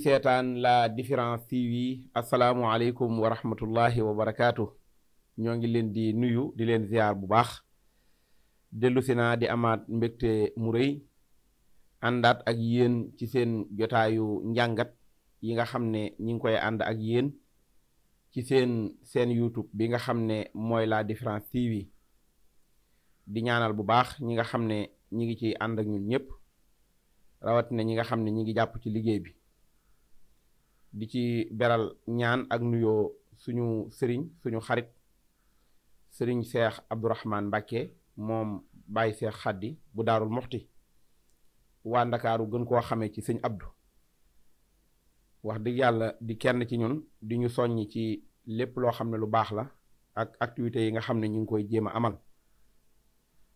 seetaan La Différence TV asalaamualeykum wa rahmatullahi wa barakaatu. ñoo ngi leen di nuyu di leen ziar bu baax dellu si naa di amaat mbégte mu rëy àndaat ak yéen ci seen jotaayu njàngat yi nga xam ne ñi ngi koy ànd ak yéen ci seen YouTube bi nga xam ne mooy La Différence TV di ñaanal bu baax ñi nga xam ne ñi ngi ci ànd ak ñun ñëpp rawatina ñi nga xam ne ñi ngi jàpp ci liggéey bi di ci beral ñaan ak nuyoo suñu sëriñ suñu xarit sëriñ Cheikh Abdourahmane Mbacké moom Baye Cheikh Khady bu Daarul Muxti waa Ndakaaru gën koo xamee ci sëñ Abdou wax dëgg yàlla di kenn ci ñun di ñu soññ ci lépp loo xam ne lu baax la ak activités yi nga xam ne ñu ngi koy jéem a amal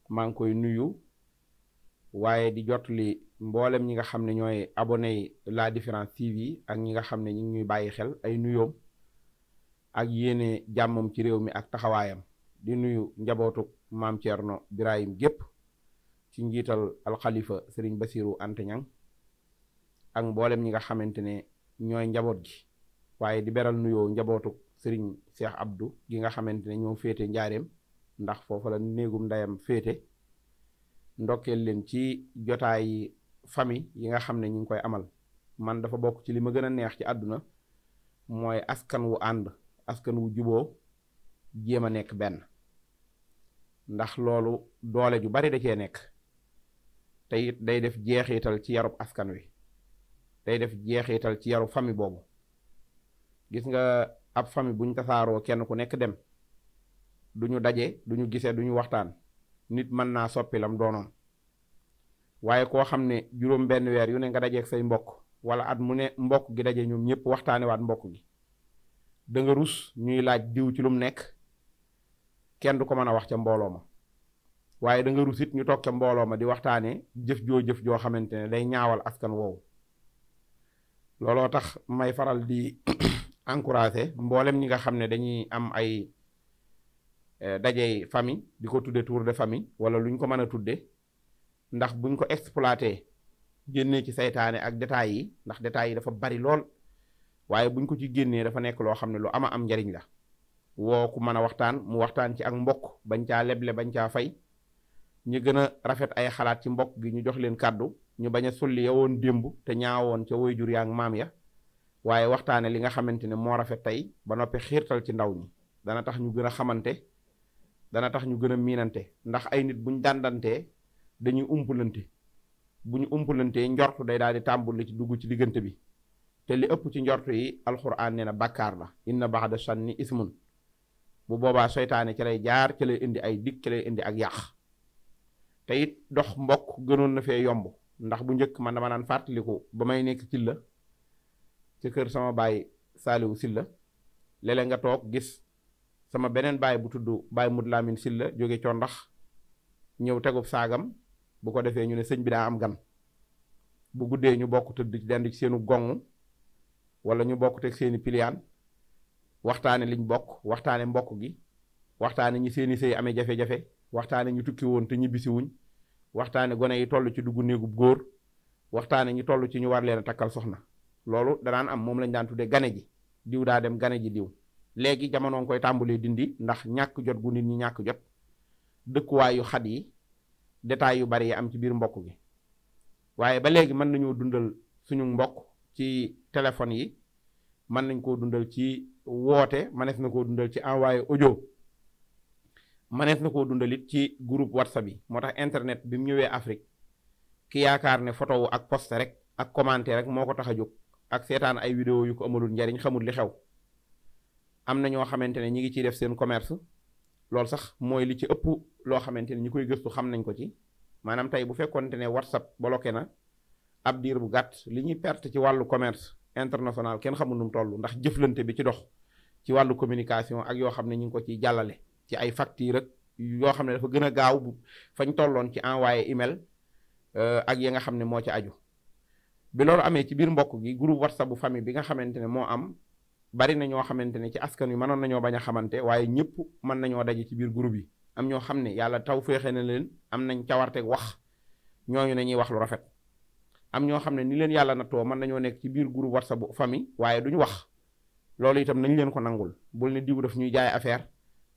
maa ngi koy nuyu waaye di jotli mboolem ñi nga xam ne ñooy abonné yi La Différence TV ak ñi nga xam ne ñu ngi ñuy bàyyi xel ay nuyoom ak yéene jàmmam ci réew mi ak taxawaayam di nuyu njabootu maam Thierno Birahim gépp ci njiital alxalifa Serigne Bassirou Anta Niang ak mboolem ñi nga xamante ne ñooy njaboot gi waaye di beral nuyoo njabootu Serigne Cheikh Abdou gi nga xamante ne ñoo féete njaareem ndax foofu la néegum ndeyam féete ndokkeel leen ci jotaay famille yi nga xam ne ñu ngi koy amal man dafa bokk ci li ma gën a neex ci àdduna mooy askan wu ànd askan wu juboo jéem a nekk benn ndax loolu doole ju bari da cee nekk te it day def jeexital ci yarub askan wi day def jeexital ci yarub famille boobu gis nga ab famille buñ tasaaroo kenn ku nekk dem duñu daje duñu gisee duñu waxtaan nit mën naa soppi lam doonoon waaye koo xam ne juróom benn weer yu ne nga dajeeg say mbokk wala at mu ne mbokk gi daje ñoom ñëpp waxtaane waat mbokk gi da nga rus ñuy laaj diw ci lu mu nekk kenn du ko mën a wax ca mbooloo ma waaye da nga rus it ñu toog ca mbooloo ma di waxtaane jëf joo xamante ne day ñaawal askan woowu looloo tax may faral di encourager mboolem ñi nga xam ne dañuy am ay dajey famille di ko tudde tour de famille wala lu ñu ko mën a tudde ndax buñ ko exploité génnee ci saytaane ak détails yi ndax détails yi dafa bari lool waaye buñ ko ci génnee dafa nekk loo xam ne lu ama am njariñ la woo ku mën a waxtaan mu waxtaan ci ak mbokk bañ caa leble bañ caa fay ñu gën a rafet ay xalaat ci mbokk gi ñu jox leen kàddu ñu bañ a sulli yawoon démb te ñaawoon ca waajur yaa ak maam ya waaye waxtaane li nga xamante ne moo rafet tey ba noppi xiirtal ci ndaw ñi dana tax ñu gën a xamante dana tax ñu gën a miinante ndax ay nit buñ dandantee dañuy umpulante bu ñu umpulantee njortu day daal di tàmbuli ci dugg ci diggante bi te li ëpp ci njortu yi alxuraan nee na bàkkaar la inna ba'da shanni ismun bu boobaa seytaane ci lay jaar ci lay indi ay dig ci lay indi ak yàq te it dox mbokk gënoon na fee yomb ndax bu njëkk man dama naan fàttaliku ba may nekk ci la ca kër sama baay Saaliwu Silla léeg-léeg nga toog gis sama beneen baay bu tudd Baay Mud Lamin Silla jóge condax ñëw tegub saagam bu ko defee ñu ne sëñ bi daa am gan bu guddee ñu bokk tëdd ci dend ci seenu gong wala ñu bokk teg seeni piliyaan waxtaane liñ bokk waxtaane mbokk gi waxtaane ñi seeni sëy amee jafe-jafe waxtaane ñu tukki woon te ñibbisi wuñ waxtaane gone yi toll ci dugg néegub góor waxtaane ñu toll ci ñu war leen a takkal soxna loolu danaan am moom lañ daan tuddee gane ji diw daa dem gane ji diw léegi jamono nga koy tàmbalee dindi ndax ñàkk jot gu nit ñi ñàkk jot dëkkuwaay yu xat yi détails yu bari yi am ci biir mbokk gi waaye ba léegi mën nañoo dundal suñu mbokk ci téléphone yi mën nañ koo dundal ci woote mënees na koo dundal ci envoyé audio mënees na koo dundal it ci groupe WhatsApp yi moo tax internet bi mu ñëwee Afrique ki yaakaar ne photo wu ak poste rek ak commenter rek moo ko tax a jóg ak seetaan ay vidéo yu ko amalul njariñ xamul li xew am na ñoo xamante ne ñi ngi ciy def seen commerce loolu sax mooy li ci ëpp loo xamante ne ñi koy gëstu xam nañ ko ci maanaam tey bu fekkonte ne WhatsApp bloqué na ab diir bu gàtt li ñuy perte ci wàllu commerce international kenn xamul nu mu toll ndax jëflante bi ci dox ci wàllu communication ak yoo xam ne ñu ngi ko ciy jàllale ci ay facture ak yoo xam ne dafa gën a gaaw bu fañ tolloon ci envoyé email ak ya nga xam ne moo ci aju bi loolu amee ci biir mbokk gi groupe WhatsApp bu famille bi nga xamante ne moo am bari na ñoo xamante ne ci askan wi mënoon nañoo bañ a xamante waaye ñëpp mën nañoo daje ci biir groupe yi am ñoo xam ne yàlla taw féexe na leen am nañ cawarteeg wax ñooñu ne ñuy wax lu rafet am ñoo xam ne ni leen yàlla nattoo mën nañoo nekk ci biir groupe WhatsApp bu famille waaye duñu wax loolu itam nañ leen ko nangul bul ne diw daf ñuy jaay affaire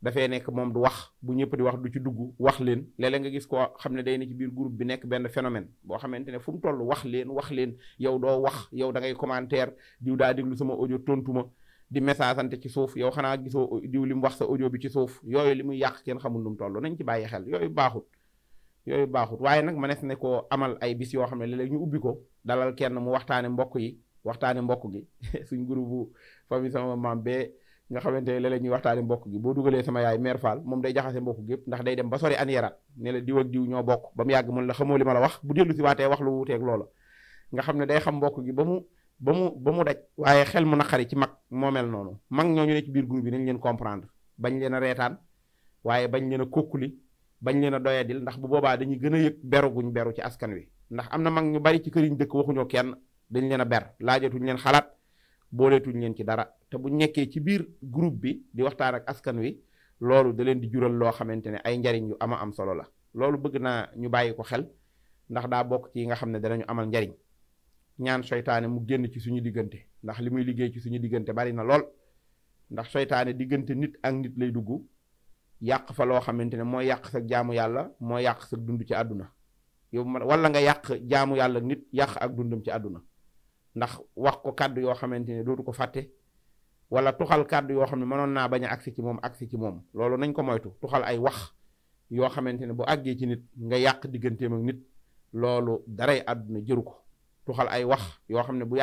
dafay nekk moom du wax bu ñëpp di wax du ci dugg wax leen léeg-léeg nga gis koo xam ne day ne ci biir groupe bi nekk benn phénomène boo xamante ne fu mu toll wax leen yow doo wax yow da ngay commentaire diw daa déglu sama audio tontu ma di message ante ci suuf yow xanaa gisoo diw li mu wax sa audio bi ci suuf yooyu li muy yàq kenn xamul nu mu toll nañ ci bàyyi xel yooyu baaxut waaye nag mënees ne koo amal ay bis yoo xam ne léeg-léeg ñu ubbi ko dalal kenn mu waxtaane mbokk gi suñ groupe bu famille sama maam bee nga xamante ne léeg-léeg ñuy waxtaane mbokk gi boo dugalee sama yaay mère Fall moom day jaxase mbokk gi yëpp ndax day dem ba sori anieraat ne la diw ak diw ñoo bokk ba mu yàgg mën la xamoo li ma la wax bu dellu si waatee wax lu wuuteeg loola nga xam ne day xam mbokk gi ba mu daj waaye xel mu naqari ci mag moo mel noonu mag ñooñu ne ci biir groupe bi nañ leen comprendre bañ leen a reetaan waaye bañ leen a kokkuli bañ leen a doyadil ndax bu boobaa dañuy gën a yëg beru guñ beru ci askan wi ndax am na mag ñu bari ci këriñ dëkk waxuñoo kenn dañ leen a ber laajatuñ leen xalaat booleetuñ leen ci dara te bu nekkee ci biir groupe bi di waxtaan ak askan wi loolu da leen di jural loo xamante ne ay njariñ yu am solo la loolu bëgg naa ñu bàyyi ko xel ndax daa bokk ci yi nga xam ne danañu amal njariñ ñaan seytaane mu génn ci suñu diggante ndax li muy liggéey ci suñu diggante bari na lool ndax seytaane diggante nit ak nit lay dugg yàq fa loo xamante ne mooy yàq sa jaamu yàlla mooy yàq sa dund ci àdduna yow wala nga yàq jaamu yàlla nit yàq ak dundam ci àdduna ndax wax ko kàddu yoo xamante ne dootu ko fàtte wala tuxal kàddu yoo xam ne mënoon naa bañ a agsi ci moom loolu nañ ko moytu tuxal ay wax yoo xamante ne bu àggee ci nit nga yàq digganteem ak nit loolu daray àdduna jëru ko tuxal ay wax yoo xam ne bu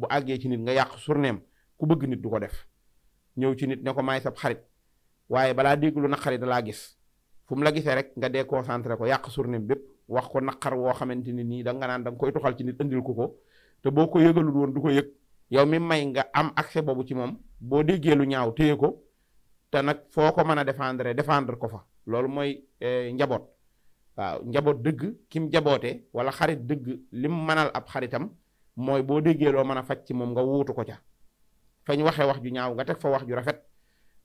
àggee ci nit nga yàq surneem ku bëgg nit du ko def ñëw ci nit ne ko maay sab xarit waaye balaa dégg lu naqari da laa gis fu mu la gisee rek nga déconcentré ko yàq surneem bépp wax ko naqar woo xamante ni nii da nga naan da nga koy tuxal ci nit andil ko te boo ko yëgalul woon du ko yëg yow mi may nga am accès boobu ci moom boo déggee lu ñaaw téye ko te nag foo ko mën a défendre ko fa loolu mooy njaboot waaw njaboot dëgg kim jaboote wala xarit dëgg lim mënal ab xaritam mooy boo déggee loo mën a faj ci moom nga wuutu ko ca fañ waxee wax ju ñaaw nga teg fa wax ju rafet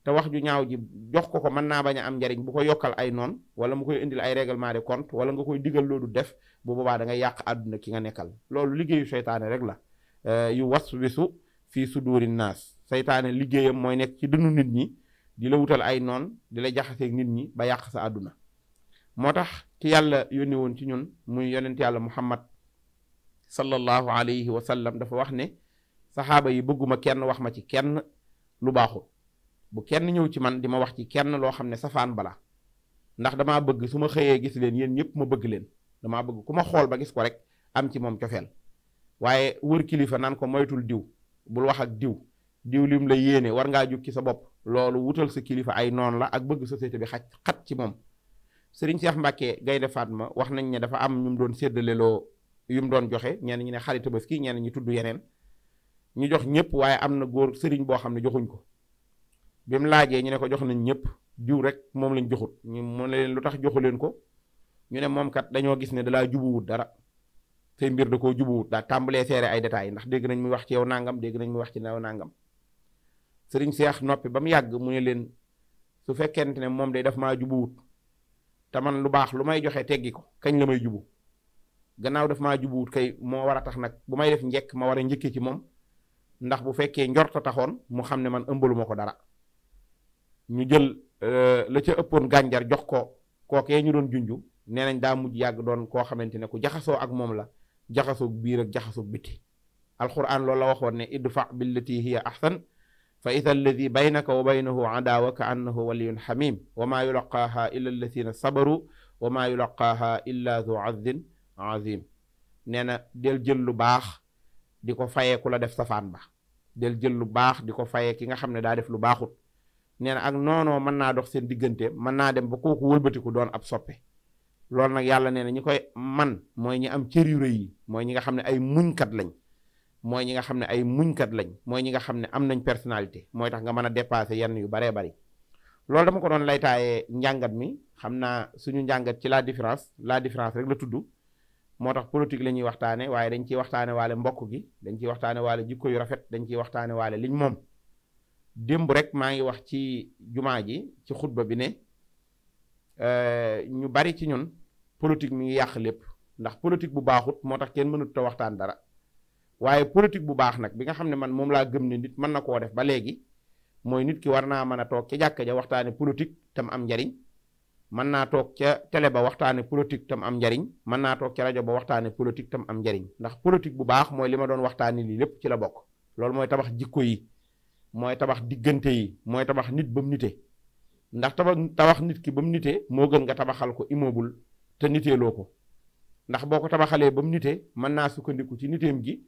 te wax ju ñaaw ji jox ko mën naa bañ a am njariñ bu ko yokkal ay noon wala mu koy indil ay règlement de compte wala nga koy digal loolu def bu boobaa da ngay yàq àdduna ki nga nekkal loolu liggéeyu seytaane rek la yu waswisu fii suduri naas seytaane liggéeyam mooy nekk ci dënnu nit ñi di la wutal ay noon di la jaxaseeg nit ñi ba yàq sa àdduna moo tax ki yàlla yónni woon ci ñun muy yonent yàlla muhammad sallallahu alayhi wa sallam dafa wax ne saxaaba yi bëgguma kenn wax ma ci kenn lu baaxul bu kenn ñëw ci man di ma wax ci kenn loo xam ne safaan bala ndax damaa bëgg su ma xëyee gis leen yéen ñëpp ma bëgg leen damaa bëgg ku ma xool ba gis ko rek am ci moom cofeel waaye wër kilifa naan ko moytul diw bul wax ak diw lim la yéene war ngaa jug ci sa bopp loolu wutal sa kilifa ay noon la ak bëgg société bi xat ci moom Sëriñ Seex Mbàkke Gaynde Fatma wax nañ ne dafa am ñu mu doon séddaleloo yu mu doon joxe ñenn ñi ne xarit Tabaski ñenn ñi tudd yeneen ñu jox ñëpp waaye am na góor sëriñ boo xam ne joxuñ ko bi mu laajee ñu ne ko jox nañ ñëpp diw rek moom lañ joxut ñu mu ne leen lu tax joxu leen ko ñu ne moom kat dañoo gis ne dalaa jubuwut dara say mbir da koo jubuwut daa tàmbalee seere ay détails ndax dégg nañ muy wax ci yow nangam dégg nañ muy wax ci yow nangam sëriñ Seex noppi ba mu yàgg mu ne leen su fekkente ne moom day daf maa jubuwut te man lu baax lu may joxe teggi ko kañ la may jubu gannaaw daf maa jubuwut kay moo war a tax nag bu may def njekk ma war a njëkkee ci moom ndax bu fekkee njorta taxoon mu xam ne man ëmbaluma ko dara ñu jël la ca ëppoon gànjar jox ko kookee ñu doon junju nee nañ daa mujj yàgg doon koo xamante ne ku jaxasoo ak moom la jaxasoog biir ak jaxasoog biti alquran loolu la waxoon ne idfa billati hiya ahsan fa ida alladi baynaka wa baynahu adawa ka annahu waliyun xamim wa maa yulaqaaha illa alladina sabaru wa maa yulaqaaha illa du azin azim nee na del jël lu baax di ko fayee ku la def safaan ba del jël lu baax di ko fayee ki nga xam ne daa def lu baaxut nee na ak noonoo mën naa dox seen diggante mën naa dem ba kooku wëlbatiku doon ab soppe loolu nag yàlla nee na ñi koy man mooy ñi am cër yu rëy yi mooy ñi nga xam ne ay muñkat lañ mooy ñi nga xam ne ay muñkat lañ mooy ñi nga xam ne am nañ personnalité mooy tax nga mën a dépasser yenn yu baree bari loolu dama ko doon laytaayee njàngat mi xam naa suñu njàngat ci la différence rek la tudd moo tax politique la ñuy waxtaane waaye dañ ciy waxtaane waale mbokk gi dañ ciy waxtaane waale jikko yu rafet dañ ciy waxtaane waale liñ moom démb rek maa ngi wax ci jumaa ji ci xutba bi ne ñu bari ci ñun politique mi ngi yàq lépp ndax politique bu baaxut moo tax kenn mënut a waxtaan dara waaye politique bu baax nag bi nga xam ne man moom laa gëm ne nit mën na koo def ba léegi mooy nit ki war naa mën a toog ca jàkka ja waxtaane politique tam am njariñ mën naa toog ca télé ba waxtaane politique tam am njariñ mën naa toog ca rajo ba waxtaane politique tam am njariñ ndax politique bu baax mooy li ma doon waxtaane lii lépp ci la bokk loolu mooy tabax jikko yi mooy tabax diggante yi mooy tabax nit ba mu nite ndax tabax nit ki ba mu nite moo gën nga tabaxal ko immeuble te niteeloo ko ndax boo ko tabaxalee ba mu nite mën naa sukkandiku ci niteem gi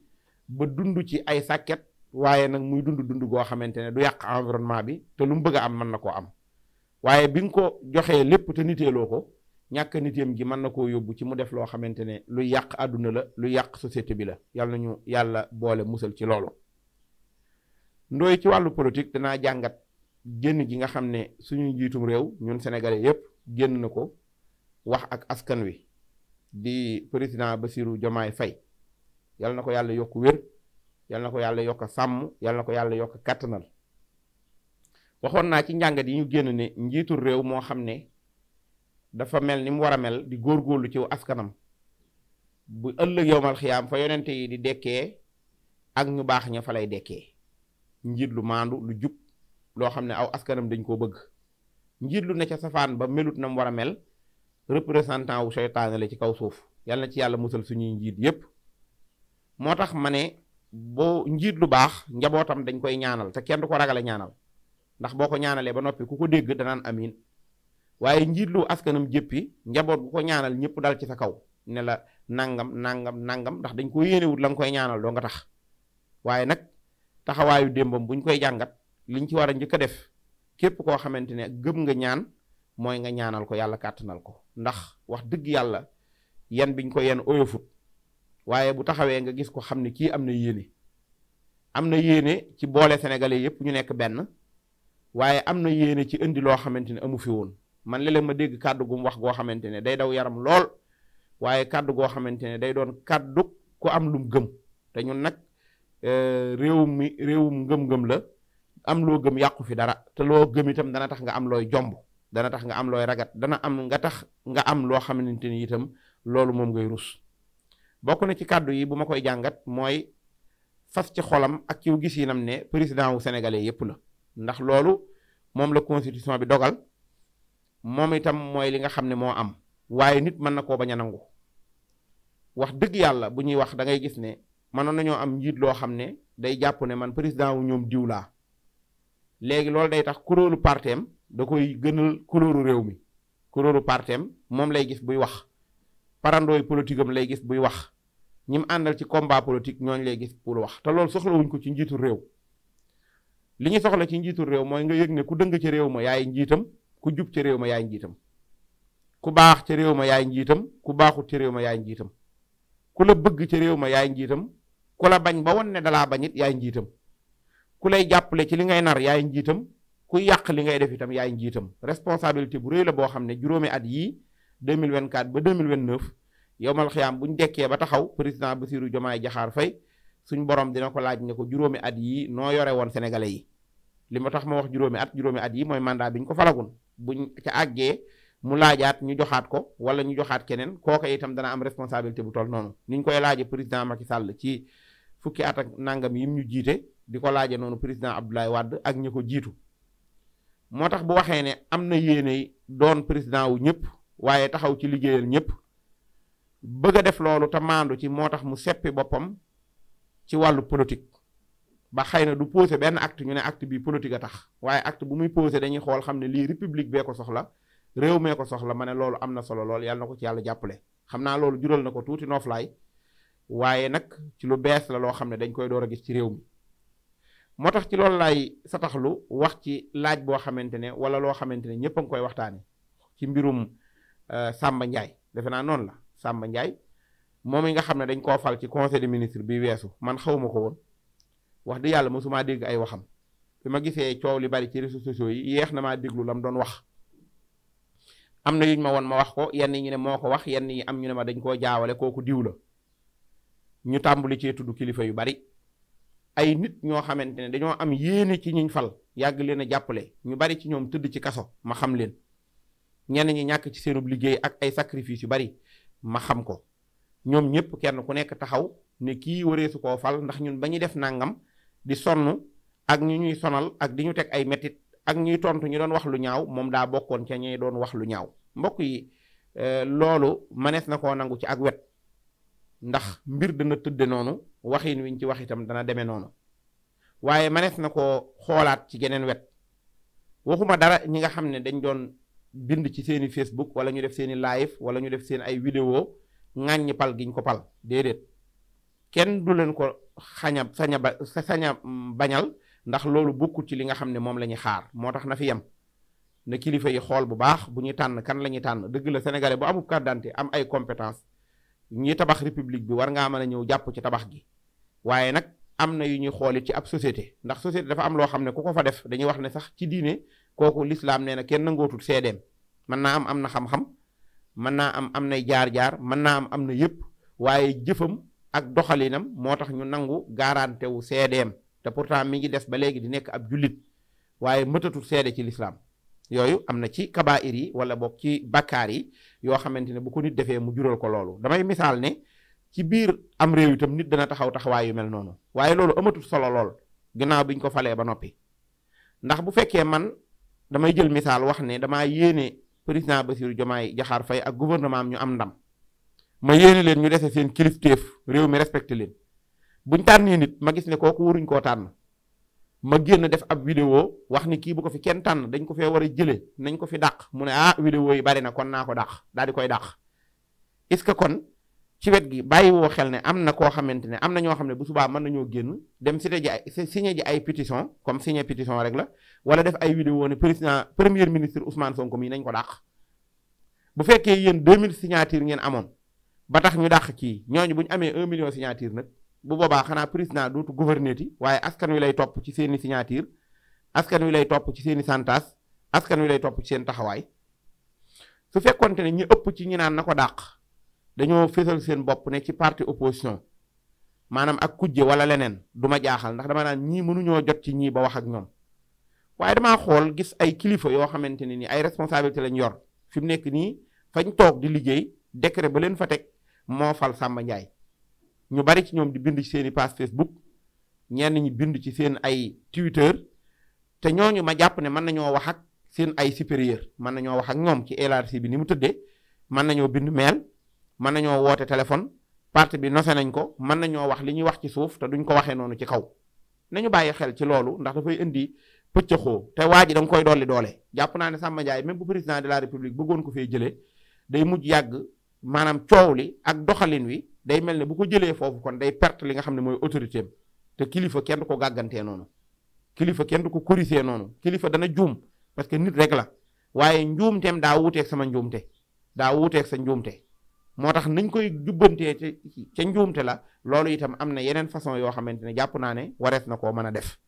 ba dund ci ay sàkket waaye nag muy dund goo xamante ne du yàq environnement bi te lu mu bëgg a am mën na koo am waaye bi nga ko joxee lépp te niteeloo ko ñàkk niteem gi mën na koo yóbbu ci mu def loo xamante ne luy yàq àdduna la luy yàq société bi la yàlla nañu yàlla boole musal ci loolu. ndooy ci wàllu politique danaa jàngat génn gi nga xam ne suñu njiitum réew ñun sénégalais yépp génn na ko wax ak askan wi di président Bassirou Diomaye Faye yàlla na ko yàlla yokk wér yàlla na ko yàlla yokk sàmm yàlla na ko yàlla yokk kàttanal waxoon naa ci njàngat yi ñu génn ne njiitul réew moo xam ne dafa mel ni mu war a mel di góorgóorlu ci askanam bu ëllëg yowmal xiyaam fa yonente yi di dekkee ak ñu baax ña fa lay dekkee njiit lu maandu lu jub loo xam ne aw askanam dañ koo bëgg njiit lu ne ca safaan ba melut na mu war a mel représentant wu seytaane la ci kaw suuf yàlla na ci yàlla musal suñuy njiit yépp moo tax ma ne boo njiit lu baax njabootam dañ koy ñaanal te kenn du ko ragale ñaanal ndax boo ko ñaanalee ba noppi ku ko dégg danaan amiin waaye njiit lu askanam jéppi njaboot bu ko ñaanal ñëpp dal ci sa kaw ne la nangam ndax dañ ko yéenewut la nga koy ñaanal doo nga tax waaye nag taxawaayu démbam buñ koy jàngat liñ ci war a njëkk a def képp koo xamante ne gëm nga ñaan mooy nga ñaanal ko yàlla kàttanal ko ndax wax dëgg yàlla yen biñ ko yen oyofut waaye bu taxawee nga gis ko xam ne kii am na yéene ci boole sénégalais yépp ñu nekk benn waaye am na yéene ci indi loo xamante ne amu fi woon man léeg-léeg ma dégg kàddu gum wax goo xamante ne day daw yaram lool waaye kàddu goo xamante ne day doon kàddu ku am lum gëm te ñun nag réewum ngëm-ngëm la am loo gëm yàqu fi dara te loo gëm itam dana tax nga am looy jomb dana tax nga am looy ragat dana am nga tax nga am loo xamante ni itam loolu moom ngay rus bokk na ci kàddu yi bu ma koy jàngat mooy fas ci xolam ak ci gis yinam ne président wu sénégalais yépp la ndax loolu moom la constitution bi dogal moom itam mooy li nga xam ne moo am waaye nit mën na koo bañ a nangu wax dëgg yàlla bu ñuy wax da ngay gis ne mënoon nañoo am njiit loo xam ne day jàpp ne man président wu ñoom diw laa léegi loolu day tax kuréelu parteem da koy gënal couleur réew mi couleur parteem moom lay gis buy wax parandooy politique am lay gis buy wax ñi mu àndal ci combat politique ñooñ lay gis pour wax te loolu soxlawuñ ko ci njiitu réew li ñu soxla ci njiitu réew mooy nga yëg ne ku dëng ci réew ma yaay njiitam ku jub ci réew ma yaay njiitam ku baax ci réew ma yaay njiitam ku baaxut ci réew ma yaay njiitam ku la bëgg ci réew ma yaay njiitam ku la bañ ba won ne dalaa bañit yaay njiitam ku lay jàppale ci li ngay nar yaay njiitam ku yàq li ngay def itam yaay njiitam responsabilité bu rëy la boo xam ne juróomi at yii 2024 ba 2029 yowmal xiyaam buñ dekkee ba taxaw président Bassirou Diomaye Diakhar Faye suñ borom dina ko laaj ne ko juróomi at yii noo yore woon sénégalais yi li ma tax ma wax juróomi at yi mooy mandat bi ñu ko falagun buñ ca àggee mu laajaat ñu joxaat ko wala ñu joxaat keneen kooka itam dana am responsabilité bu toll noonu niñ koy laaje président Macky Sall ci fukki at ak nangam yim ñu jiite di ko laaje noonu président Abdoulaye Wade ak ñi ko jiitu moo tax bu waxee ne am na yéene doon président wu ñëpp waaye taxaw ci liggéeyal ñëpp bëgg a def loolu te maandu ci moo tax mu seppi boppam ci wàllu politique ba xëy na du posé benn acte ñu ne acte bi politique a tax waaye acte bu muy posé dañuy xool xam ne lii république bee ko soxla réew mee ko soxla ma ne loolu am na solo lool yàlla na ko ci yàlla jàppale xam naa loolu jural na ko tuuti nooflaay waaye nag ci lu bees la loo xam ne dañ koy door a gis ci réew mi moo tax ci loolu laay sataxlu wax ci laaj boo xamante ne wala loo xamante ne ñëpp a ngi koy waxtaane ci mbirum Samba Ndiaye defe naa noonu la Samba Ndiaye moom yi nga xam ne dañ koo fal ci conseil des ministres bi weesu man xawma ko woon wax di yàlla mosumaa dégg ay waxam bi ma gisee coow li bari ci réseaux sociaux yi yeex na maa déglu lam doon wax am na yuñ ma woon ma wax ko yenn ñu ne moo ko wax yenn yi am ñu ne ma dañ koo jaawale kooku diw la ñu tàmbali cee tudd kilifa yu bari ay nit ñoo xamante ne dañoo am yéene ci ñiñ fal yàgg leen a jàppale ñu bari ci ñoom tëdd ci kaso ma xam leen ñenn ñi ñàkk ci seenub liggéey ak ay sacrifice yu bari ma xam ko ñoom ñëpp kenn ku nekk taxaw ne kii wareesu koo fal ndax ñun ba ñuy def nangam di sonn ak ñu ñuy sonal ak di ñu teg ay métit ak ñuy tontu ñu doon wax lu ñaaw moom daa bokkoon ca ñuy doon wax lu ñaaw. mbokk yi loolu manees na koo nangu ci ak wet ndax mbir dana tëdde noonu waxin wiñ ci wax itam dana demee noonu waaye manees na koo xoolaat ci geneen wet waxuma dara ñi nga xam ne dañ doon bind ci seeni Facebook wala ñu def seeni live wala ñu def seen ay vidéo ŋàññi pal giñ ko pal déedéet kenn du leen ko saña bañal ndax loolu bokkul ci li nga xam ne moom la ñuy xaar moo tax na fi yem na kilifa yi xool bu baax bu ñuy tànn kan la ñuy tànn dëgg la sénégalais bu amul carte d'identité am ay compétence ñi tabax république bi war ngaa mën a ñëw jàpp ci tabax gi waaye nag am na yu ñuy xoolit ci ab société ndax société dafa am loo xam ne ku ko fa def dañuy wax ne sax ci diine kooku lislaam nee na kenn nangootul seedeem mën naa am na xam-xam mën naa am nay jaar-jaar mën naa am na yëpp waaye jëfam ak doxalinam moo tax ñu nangu garanté wu seedeem te pourtant mi ngi des ba léegi di nekk ab jullit waaye mëtatul seede ci lislaam yooyu am na ci kabaa'ir yi wala boog ci bakkaar yi yoo xamante ne bu ko nit defee mu jural ko loolu damay misaal ne ci biir am réew itam nit dana taxaw taxawaay yu mel noonu waaye loolu amatul solo lool ginnaaw biñ ko falee ba noppi ndax bu fekkee man damay jël misaal wax ne damaa yéene président Bassirou Diomaye Diakhar Faye ak gouvernement am ñu am ndam ma yéene leen ñu dese seen kilifteef réew mi respecté leen buñ tànnee nit ma gis ne kooku waruñ koo tànn ma génn def ab vidéo wax ni kii bu ko fi kenn tànn dañ ko fee war a jële nañ ko fi dàq mu ne vidéo yi bari na kon naa ko dàq daal di koy dàq est-ce que kon ci wet gi bàyyi woo xel ne am na koo xamante ne am na ñoo xam ne bu subaa mën nañoo génn dem signé ji ay pétition comme signé pétition rek la wala def ay vidéo ne premier ministre Ousmane Sonko mii nañ ko dàq bu fekkee yéen 2000 signature ngeen amoon ba tax ñu dàq kii ñooñu bu ñu amee 1 million signature nag bu boobaa xanaa président dootu gouverner ti waaye askan wi lay topp ci seeni signature askan wi lay topp ci seeni santas askan wi lay topp ci seen taxawaay su fekkonte ne ñi ëpp ci ñi naan na ko dàq dañoo fésal seen bopp ne ci parti opposition maanaam ak kujje wala leneen du ma jaaxal ndax dama naan ñii mënuñoo jot ci ñii ba wax ak ñoom waaye damaa xool gis ay kilifa yoo xamante ne ni ay responsabilité lañ yor fi mu nekk nii fañ toog di liggéey décret ba leen fa teg moo fal Samba Ndiaye ñu bari ci ñoom di bind ci seeni page Facebook ñenn ñi bind ci seen ay Twitter te ñooñu ma jàpp ne mën nañoo wax ak seen ay supérieur mën nañoo wax ak ñoom ci élargi bi ni mu tëddee mën nañoo bind mail mën nañoo woote téléphone parti bi nose nañ ko mën nañoo wax li ñuy wax ci suuf te duñ ko waxee noonu ci kaw nañu bàyyi xel ci loolu ndax dafay indi pëccëxoo te waa ji da nga koy dolli doole jàpp naa ne Samba Ndiaye même bu président de la république bëggoon ko fee jëlee day mujj yàgg maanaam coow li ak doxalin wi day mel ne bu ko jëlee foofu kon day perte li nga xam ne mooy autorité am te kilifa kenn du ko gàggantee noonu kilifa kenn du ko corriger noonu kilifa dana juum parce que nit rek la waaye njuumteem daa wuuteeg sama njuumte daa wuuteeg sa njuumte moo tax nañ koy jubbantee ca njuumte la loolu itam am na yeneen façon yoo xamante ne jàpp naa ne warees na koo mën a def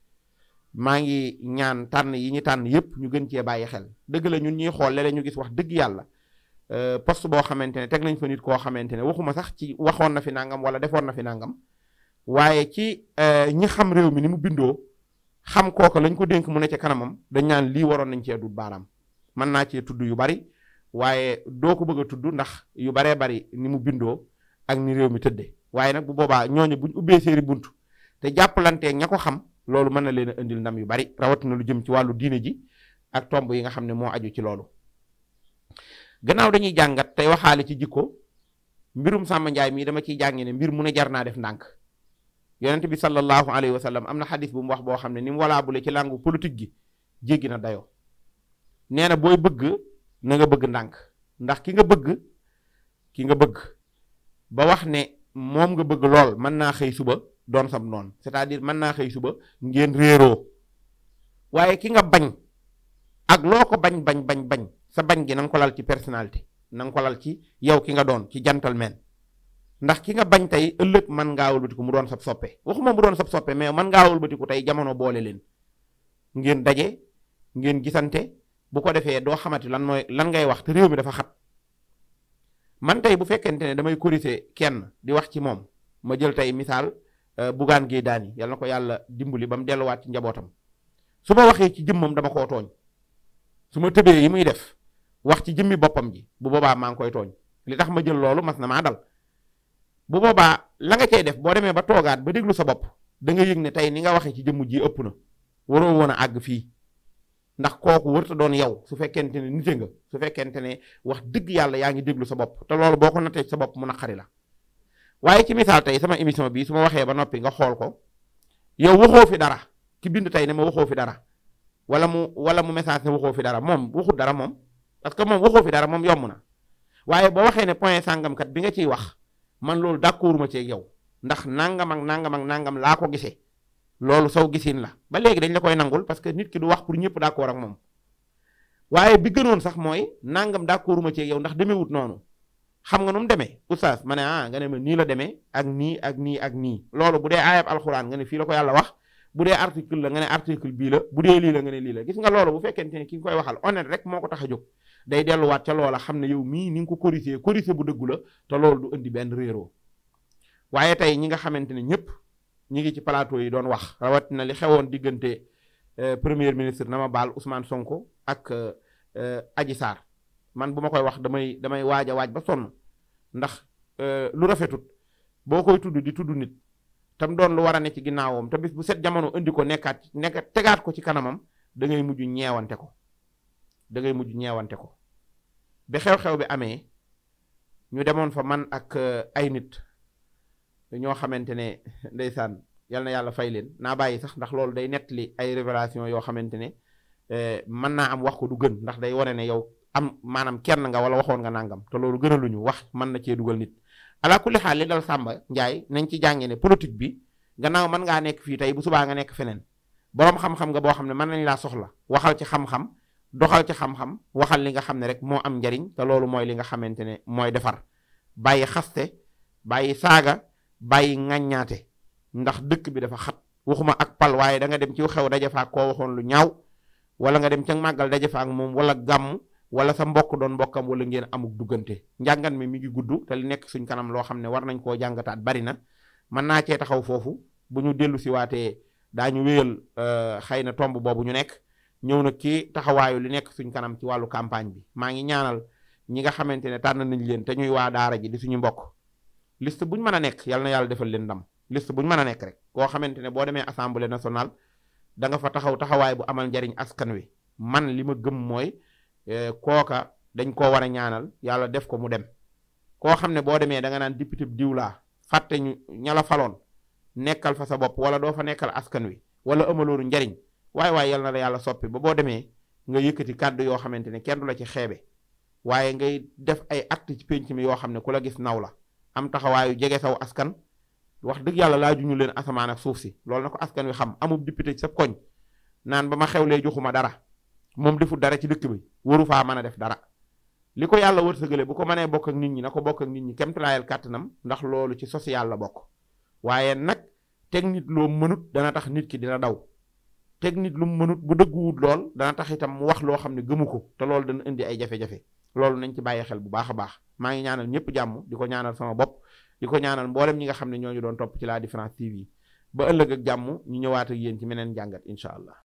maa ngi ñaan tànn yi ñu tànn yépp ñu gën cee bàyyi xel dëgg la ñun ñuy xool léeg-léeg ñu gis wax dëgg yàlla poste boo xamante ne teg nañ fa nit koo xamante ne waxuma sax ci waxoon na fi nangam wala defoon na fi nangam waaye ci ñi xam réew mi ni mu bindoo xam kooka lañ ko dénk mu ne ca kanamam dañ naan lii waroon nañ cee dut baaraam mën naa cee tudd yu bari waaye doo ko bëgg a tudd ndax yu baree bari ni mu bindoo ak ni réew mi tëddee waaye nag bu boobaa ñooñu buñ ubbee seeni bunt te jàppalanteeg ña ko xam loolu mën na leen a indil ndam yu bari rawatina lu jëm ci wàllu diine ji ak tomb yi nga xam ne moo aju ci loolu. gannaaw dañuy jàngat tey waxaale ci jikko mbirum Samba Ndiaye mii dama ciy jàngee ne mbir mu ne jar naa def ndànk yonent bi sallallahu alayhi wa sallam am na xadis bu mu wax boo xam ne ni mu walaabule ci langue politique gi jéggi na dayoo nee na booy bëgg na nga bëgg ndànk ndax ki nga bëgg ba wax ne moom nga bëgg lool mën naa xëy suba doon sam noonu c'est-à-dire mën naa xëy suba ngeen réeroo waaye ki nga bañ ak loo ko bañ sa bañ gi na nga ko lal ci personnalité na nga ko lal ci yow ki nga doon ci gentleman ndax ki nga bañ tey ëllëg mën ngaa wëlbatiku mu doon sab soppe waxuma mu doon sab soppe mais mën ngaa wëlbatiku tey jamono boole leen ngeen daje ngeen gisante bu ko defee doo xamati lan ngay wax te réew mi dafa xat man tey bu fekkente ne damay corriger kenn di wax ci moom ma jël tey misaal Bougane Gueye Dany yal na ko yàlla dimbali ba mu delluwaat ci njabootam su ma waxee ci jëmmam dama koo tooñ su ma tëbee yi muy def wax ci jëmmi boppam ji bu boobaa maa ngi koy tooñ li tax ma jël loolu mas na maa dal bu boobaa la nga cay def boo demee ba toogaat ba déglu sa bopp da nga yëg ne tey ni nga waxee ci jëmm ji ëpp na waroo woon a àgg fii ndax kooku wërta doon yow su fekkente ne nite nga su fekkente ne wax dëgg yàlla yaa ngi déglu sa bopp te loolu boo ko nattee sa bopp mu naqari la waaye ci misaal tey sama émission bi su ma waxee ba noppi nga xool ko yow waxoo fi dara ki bind tey ne ma waxoo fi dara wala mu message ne waxoo fi dara moom waxut dara moom parce que moom waxoo fi dara moom yomb na waaye boo waxee ne point sàngamkat bi nga ciy wax man loolu d'accord ma ci yow ndax nangam ak nangam ak nangam laa ko gisee loolu saw gisin la ba léegi dañ la koy nangul parce que nit ki du wax pour ñëpp d'accord ak moom waaye bi gënoon sax mooy nangam d'accord ma ci yow ndax demewut noonu xam nga nu mu demee oustaz ma ne nga ne ma nii la demee ak nii ak nii ak nii loolu bu dee aayab alxuraan nga ne fii la ko yàlla wax bu dee article la nga ne article bii la bu dee lii la nga ne lii la gis nga loolu bu fekkente ne ki nga koy waxal honnête rek moo ko tax a jóg day delluwaat ca loola xam ne yow mii ni nga ko corriger bu dëggu la te loolu du indi benn réeroo waaye tey ñi nga xamante ne ñëpp ñi ngi ci plateau yi doon wax rawatina li xewoon diggante premier ministre na ma baal Ousmane Sonko ak Adji Sarr man bu ma koy wax damay waaj a waaj ba sonn ndax lu rafetut boo koy tudd di tudd nit tam doon lu war a ne ci ginnaawam te bis bu set jamono indi ko nekk tegaat ko ci kanamam da ngay mujj ñeewante ko bi xew-xew bi amee ñu demoon fa man ak ay nit ñoo xamante ne ndeysaan yal na yàlla fay leen naa bàyyi sax ndax loolu day nettali ay révélation yoo xamante ne mën naa am wax ko du gën ndax day wane ne yow am maanaam kenn nga wala waxoon nga nangam te loolu gënaluñu wax mën na cee dugal nit ala kulli xaal li dal Samba Ndiaye nañ ci jàngee ne politique bi gannaaw mën ngaa nekk fii tey bu subaa nga nekk feneen boroom xam-xam nga boo xam ne mën nañ laa soxla waxal ci xam-xam doxal ci xam-xam waxal li nga xam ne rek moo am njariñ te loolu mooy li nga xamante ne mooy defar bàyyi xaste bàyyi saaga bàyyi ŋàññaate ndax dëkk bi dafa xat waxuma ak pal waaye da nga dem ci xew daje fa ak koo waxoon lu ñaaw wala nga dem ca màggal daje fa ak moom wala gàmm wala sa mbokk doon mbokkam wala ngeen amuk duggante njàngat mi ngi gudd te li nekk suñ kanam loo xam ne war nañ koo jàngataat bari na mën naa cee taxaw foofu bu ñu dellu si waatee daañu wéyal xëy na tomb boobu ñu nekk ñëw nag ci taxawaayu li nekk suñ kanam ci wàllu campagne bi maa ngi ñaanal ñi nga xamante ne tànn nañ leen te ñuy waa daara ji di suñu mbokk liste buñ mën a nekk yal na yàlla defal leen ndam liste buñ mën a nekk rek koo xamante ne boo demee assemblée nationale da nga fa taxawaay bu amal njariñ askan wi man li ma gëm mooy kooka dañ koo war a ñaanal yàlla def ko mu dem koo xam ne boo demee da nga naan député diw laa fàtte ñu ña la faloon nekkal fa sa bopp wala doo fa nekkal askan wi wala amaloonu njariñ waaye yal na la yàlla soppi ba boo demee nga yëkkati kàddu yoo xamante ne kenn du la ci xeebe waaye ngay def ay acte ci penc mi yoo xam ne ku la gis naw la am taxawaayu jege saw askan wax dëgg yàlla laajuñu leen asamaan ak suuf si loolu na ko askan wi xam amub député ci sa koñ naan ba ma xewlee joxuma dara moom deful dara ci dëkk bi waru faa mën a def dara li ko yàlla wërsëgale bu ko mënee bokk ak nit ñi na ko bokk ak nit ñi kemtalaayal kàttanam ndax loolu ci social la bokk waaye nag teg nit loo mënut dana tax nit ki dina daw teg nit lu mu mënut bu dëgguwut lool dana tax itam mu wax loo xam ne gëmu ko te loolu dana indi ay jafe-jafe loolu nañ ci bàyyi xel bu baax a baax maa ngi ñaanal ñëpp jàmm di ko ñaanal sama bopp di ko ñaanal mboolem ñi nga xam ne ñooñu doon topp ci La Différence TV ba ëllëg ak jàmm ñu ñëwaat ak yéen ci meneen jàngat incha allah